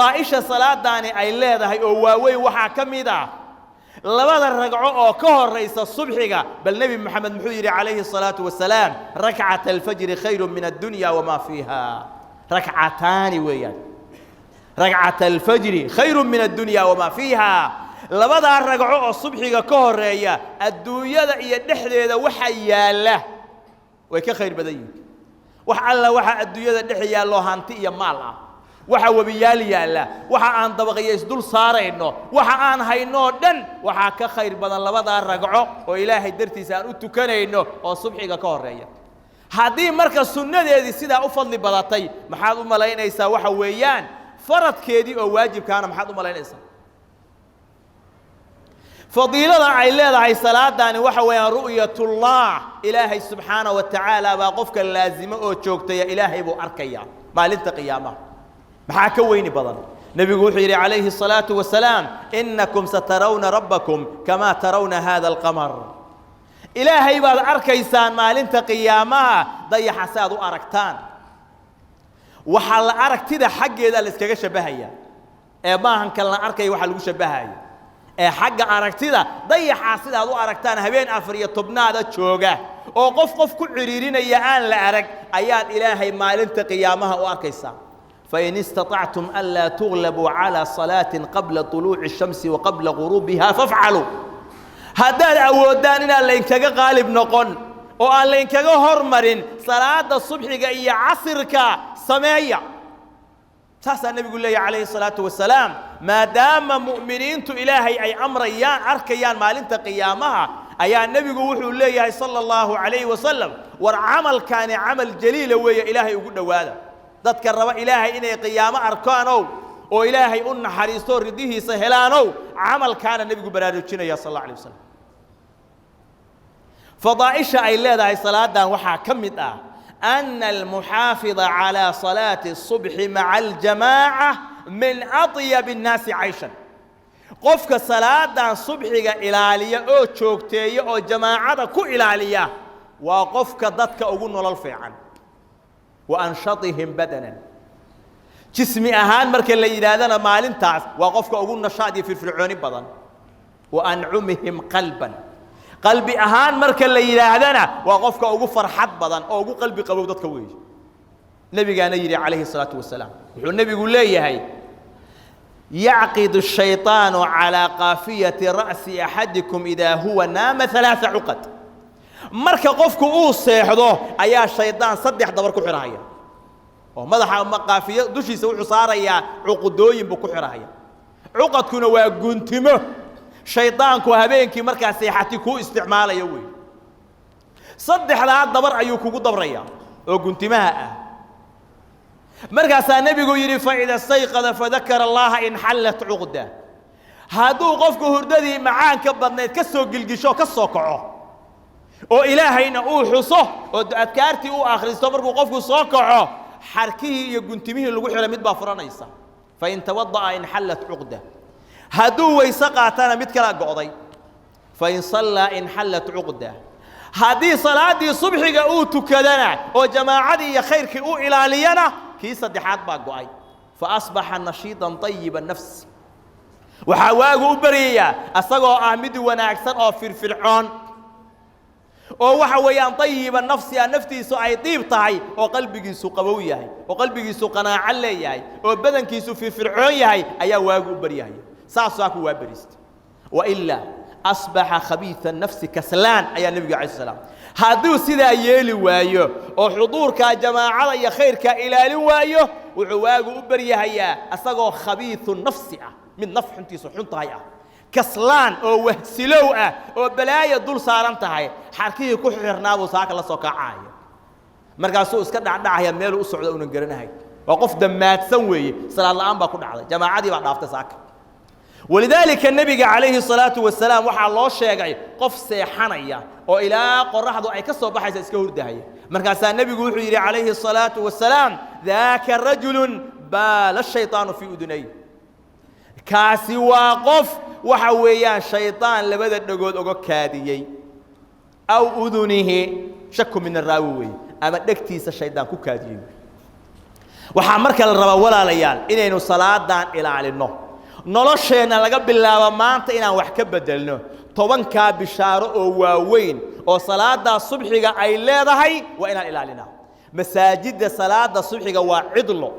Fadaaisha salaadaani ay leedahay oo waaweyn waxaa ka mid ah labada ragco oo ka horaysa subxiga. Bal Nebi Moxamed muxuu yidhi calayhi الsalaatu wasalaam? Rakcata alfajri khayru min addunya wamaa fiiha. Rakcataani weeyaan, rakcata alfajri khayru min addunya wamaa fiiha. Labadaa ragco oo subxiga ka horeeya adduunyada iyo dhexdeeda waxa yaalla way ka khayr badan yihiin. Wax alla waxa adduunyada dhex yaalloo hanti iyo maal ah, waxa webiyaal yaalla, waxa aan dabaqyo isdul saarayno, waxa aan haynoo dhan waxaa ka khayr badan labadaa ragco oo Ilaahay dartiisa aan u tukanayno oo subxiga ka horeeya. Haddii marka sunnadeedii sidaa u fadli badatay, maxaad u malaynaysaa waxa weeyaan faradkeedii oo waajibkaana? Maxaad u malaynaysaa fadiilada ay leedahay salaadaani? Waxa weeyaan ru'yatullah. Ilaahay subxaana wa tacaala baa qofka laazimo oo joogtaya, Ilaahay buu arkaya maalinta qiyaamaha. Maxaa ka weyni badan? Nebigu wuxuu yidhi calayhi الصalaaةu wasalaam: inakum satarawna rabbakum kamaa tarawna hada alqamar. Ilaahay baad arkaysaan maalinta qiyaamaha dayaxa si aad u aragtaan. Waxaa la aragtida xaggeeda la iskaga shabbahaya ee maahan kan la arkaya waxaa lagu shabbahaya ee xagga aragtida. Dayaxaa sidaad u aragtaan habeen 14aada jooga oo qof qof ku cidhiirinaya aan la arag ayaad Ilaahay maalinta qiyaamaha u arkaysaa. Fain istaطactum anlaa tuglabuu calىa salaatin qabla طuluuci الshamsi wa qabla guruubiha fafcaluu. Haddaad awoodaan inaan laynkaga qaalib noqon oo aan laynkaga hormarin salaada subxiga iyo casirka, sameeya. Saasaa nebigu leeyahy calayhi الsalaatu wasalaam. Maadaama mu'miniintu Ilaahay ay amrayaan arkayaan maalinta qiyaamaha, ayaa nebigu wuxuu leeyahay sala allahu calayhi wasalam: war camalkaani camal jaliila weeye, Ilaahay ugu dhowaada. Dadka raba Ilaahay inay qiyaamo arkaanow oo Ilaahay u naxariisto, ridihiisa helaanow, camalkaana nebigu baraarujinaya sal alla alay wasalam. Fadaa'isha ay leedahay salaadan waxaa ka mid ah أن المحافظ على صلاة الصبح مع الجماعة من أطيب الناس عيشا. Qofka salaadan subxiga ilaaliya oo joogteeya oo jamaacada ku ilaaliya waa qofka dadka ugu nolol fiican. Wa anshatihim badanan, jismi ahaan marka la yidhaahdana maalintaas waa qofka ugu nashaad iyo firfircooni badan. Wa ancumihim qalban, qalbi ahaan marka la yidhaahdana waa qofka ugu farxad badan oo ugu qalbi qabow dadka weeye. Nebigaana yidhi calayhi الsalaatu wasalaam. Wuxuu nebigu leeyahay: يعقد الشيطان على قافية رأس أحدكم إذا هو نام ثلاث عقد. Marka qofku uu seexdo ayaa shaydaan saddex dabar ku xidhahaya oo madaxa ama qaafiyo dushiisa wuxuu saarayaa, cuqudooyin buu ku xidhahaya. Cuqadkuna waa guntimo shaydaanku habeenkii markaa seexati kuu isticmaalaya wey. Saddexdaa dabar ayuu kugu dabrayaa oo guntimaha ah. Markaasaa nebigu yidhi: فإذا استيقظ فذكر الله انحلت عقدة. Hadduu qofku hurdadii macaanka badnayd ka soo gilgisho, ka soo kaco oo Ilaahayna uu xuso oo adkaartii uu akhristo, markuu qofku soo kaco xarkihii iyo guntimihii lagu xidhay mid baa furanaysa. فإن توضأ انحلت عقدة. Hadduu weyse qaatana mid kalaa go'day. فإن صلى انحلت عقدة. Haddii salaaddii subxiga uu tukadana oo jamaacadii iyo khayrkii u ilaaliyana, kii saddexaad baa go'ay. فأصبح نشيطا طيب النفس. Waxaa waagu u baryayaa asagoo ah mid wanaagsan oo firfircoon oo waxa weeyaan طيب النفس ah, naftiisu ay diib tahay oo qalbigiisu qabow yahay oo qalbigiisu qanaaco leeyahay oo badankiisu firfircoon yahay ayaa waagu u baryahaya. Saasaa ku waa berista. وإلا أصبح خبيث النفس كسلان ayaa nebiga alayh salaam. Hadduu sidaa yeeli waayo oo xuduurkaa jamaacada iyo khayrkaa ilaalin waayo, wuxuu waagu u baryahayaa asagoo خبيث النفس ah, mid naf xuntiisu xun tahay ah, kaslaan oo wahsilow ah oo balaaya dul saaran tahay. Xarkihii ku xirnaabuu saaka la soo kacaya, markaasuu iska dhacdhacaya, meeluu u socdo unan garanahay. Waa qof dammaadsan weeye. Salaad la'aan baa ku dhacday, jamaacadii baa dhaaftay saaka. ولذلك nebiga calayhi الsalaatu wasalaam waxaa loo sheegay qof seexanaya oo ilaa qoraxdu ay ka soo baxaysa iska hurdahaya. Markaasaa nebigu wuxuu yidhi calayhi الsalaatu wasalaam: ذاك رجل بال الشيطان في أذنيه. Kaasi waa qof waxa weeyaan shaydaan labada dhegood oga kaadiyey. أو أذنه، شك من الراوي weeye, ama dhegtiisa shaydaan ku kaadiyey. Waxaa marka la rabaa, walaalayaal, inaynu salaadan ilaalinno, nolosheenna laga bilaabo maanta inaan wax ka beddelno. 10-kaa bishaaro oo waaweyn oo salaadaa subxiga ay leedahay waa inaan ilaalinaa. Masaajidda salaada subxiga waa cidlo,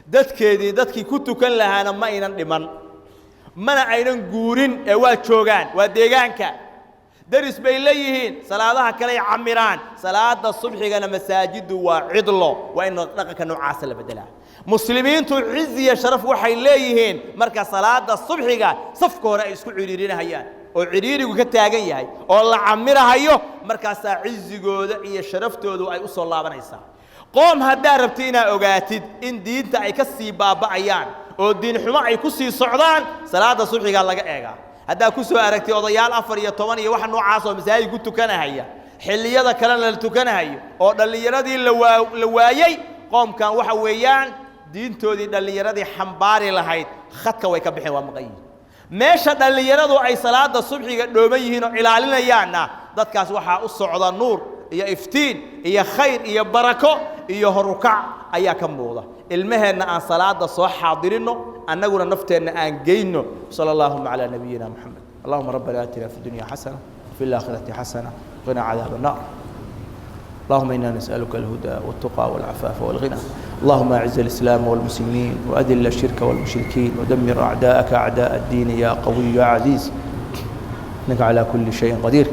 dadkeedii, dadkii ku tukan lahaana ma aynan dhiman, mana aynan guurin, ee waa joogaan, waa deegaanka, deris bay leeyihiin, salaadaha kaley camiraan. Salaada subxigana masaajiddu waa cidlo. Waa in dhaqanka noocaasa la beddelaa. Muslimiintu ciz iyo sharaf waxay leeyihiin marka salaada subxiga safka hore ay isku cidhiirinahayaan oo cidhiirigu ka taagan yahay oo la camirahayo, markaasaa cizigooda iyo sharaftoodu ay u soo laabanaysaa. Qoom haddaa rabti inaad ogaatid in diinta ay ka sii baaba'ayaan oo diin xumo ay ku sii socdaan, salaada subxigaa laga eegaa. Haddaa ku soo aragtay odayaal 14 iyo wax noocaas oo masaajid ku tukanahaya, xilliyada kalena la tukanahayo oo dhallinyaradii la waayey, qoomkan waxa weeyaan diintoodii dhallinyaradii xambaari lahayd khadka way ka bixeen, waa maqan yihiin. Meesha dhallinyaradu ay salaada subxiga dhooman yihiin oo ilaalinayaanna, dadkaas waxaa u socda nuur iyo iftiin iyo khayr iyo barako iyo horukac ayaa ka muuqda. Ilmaheenna aan salaada soo xaadirinno, annaguna nafteenna aan geyno. Sala allahuma calaa nabiyina Moxamed. Allahuma rabbana aatina fi dunya xasana وفي الآخرة حسنة وقنا عذاب النار. اللهم إنا نسألك الهدى والتقى والعفاف والغنى. اللهم أعز الإسلام والمسلمين وأذل الشرك والمشركين ودمر أعداءك أعداء الدين يا قوي يا عزيز، إنك على كل شيء قدير.